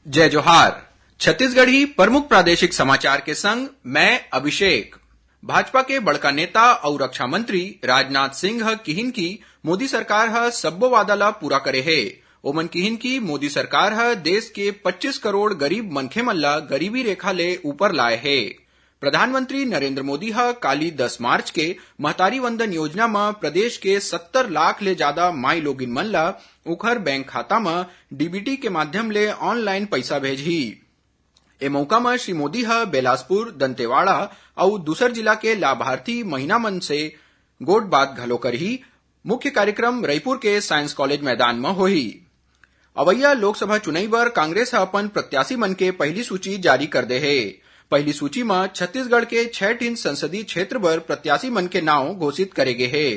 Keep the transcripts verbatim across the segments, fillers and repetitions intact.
जय जोहार। छत्तीसगढ़ी प्रमुख प्रादेशिक समाचार के संग मैं अभिषेक। भाजपा के बड़का नेता अउ रक्षा मंत्री राजनाथ सिंह ह किहिन कि मोदी सरकार ह सब्बो वादा ल पूरा करे हे। ओमन किहिन कि मोदी सरकार ह देश के पच्चीस करोड़ गरीब मनखे मन ल गरीबी रेखा ले ऊपर लाए हे। प्रधानमंत्री नरेंद्र मोदी ह काली दस मार्च के महतारी वंदन योजना म प्रदेश के सत्तर लाख ले जादा माई लोगिन मन ल उखर बैंक खाता म डीबीटी के माध्यम ले ऑनलाइन पइसा भेजही। ए मउका म श्री मोदी ह बेलासपुर, दंतेवाड़ा अउ दूसर जिला के लाभार्थी महिला मन से गोठ बात घलो करही। मुख्य कार्यक्रम रईपुर के साइंस कॉलेज मैदान म होही। अवइया लोकसभा चुनई बर कांग्रेस ह अपन प्रत्याशी मन के पहिली सूची जारी कर दे हे। पहिली सूची म छत्तीसगढ़ के छह ठिन संसदीय क्षेत्र बर प्रत्याशी मन के नांव घोषित करे गे हे।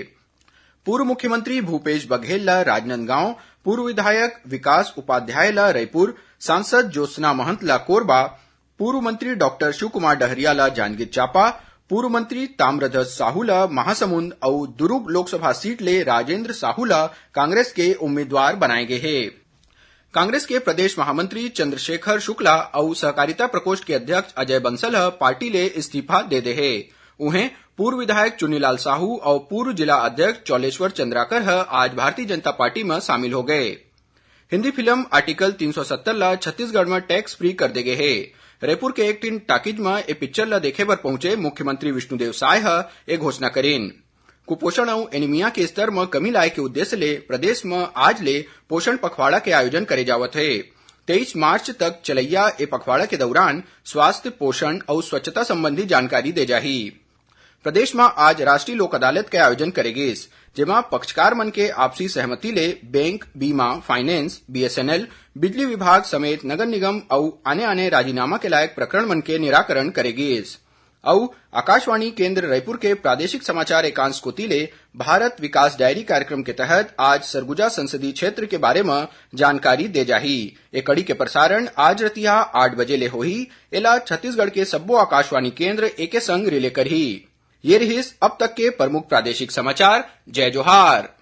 पूर्व मुख्यमंत्री भूपेश बघेल ल राजनांदगांव, पूर्व विधायक विकास उपाध्याय ल रईपुर, सांसद ज्योत्सना महंत ल कोरबा, पूर्व मंत्री डॉक्टर शिवकुमार डहरिया ल जांजगीर चांपा, पूर्व मंत्री ताम्रध्वज साहू ल महासमुंद अउ दुरूग लोकसभा सीट ले राजेंद्र साहू ल कांग्रेस के उम्मीदवार बनाए गे हे। कांग्रेस के प्रदेश महामंत्री चंद्रशेखर शुक्ला अउ सहकारिता प्रकोष्ठ के अध्यक्ष अजय बंसल ह पार्टी ले इस्तीफा दे दे हे। उहें, पूर्व विधायक चुन्नीलाल साहू अउ पूर्व जिला अध्यक्ष चौलेश्वर चंद्राकर ह आज भारतीय जनता पार्टी म शामिल हो गए। हिंदी फिल्म आर्टिकल तीन सौ सत्तर ला छत्तीसगढ़ म टैक्स फ्री कर दे गे हे। रईपुर के एक ठिन टाकीज म ए पिक्चर ला देखे बर पहुंचे मुख्यमंत्री विष्णुदेव साय ह ए घोषणा करीन। कुपोषण अउ एनीमिया के स्तर म कमी लाए के उद्देश्य ले प्रदेश म आज ले पोषण पखवाड़ा के आयोजन करे जावत हे। तेईस मार्च तक चलैया ए पखवाड़ा के दौरान स्वास्थ्य, पोषण अउ स्वच्छता संबंधी जानकारी दे जाही। प्रदेश म आज राष्ट्रीय लोक अदालत के आयोजन करे गिस, जेमा पक्षकार मन के आपसी सहमति ले बैंक, बीमा, फाइनेंस, बीएसएनएल, बिजली विभाग समेत नगर निगम अउ आने-आने राजीनामा के लायक प्रकरण मन के निराकरण करे गिस। अउ आकाशवाणी केंद्र रायपुर के प्रादेशिक समाचार एकांश कोति ले भारत विकास डायरी कार्यक्रम के तहत आज सरगुजा संसदीय क्षेत्र के बारे म जानकारी दे जाही। ए कड़ी के प्रसारण आज रतिहा आठ बजे ले होही। एला छत्तीसगढ़ के सब्बो आकाशवाणी केंद्र एके संग रिले करही। ये रिहिस अब तक के प्रमुख प्रादेशिक समाचार। जय जोहार।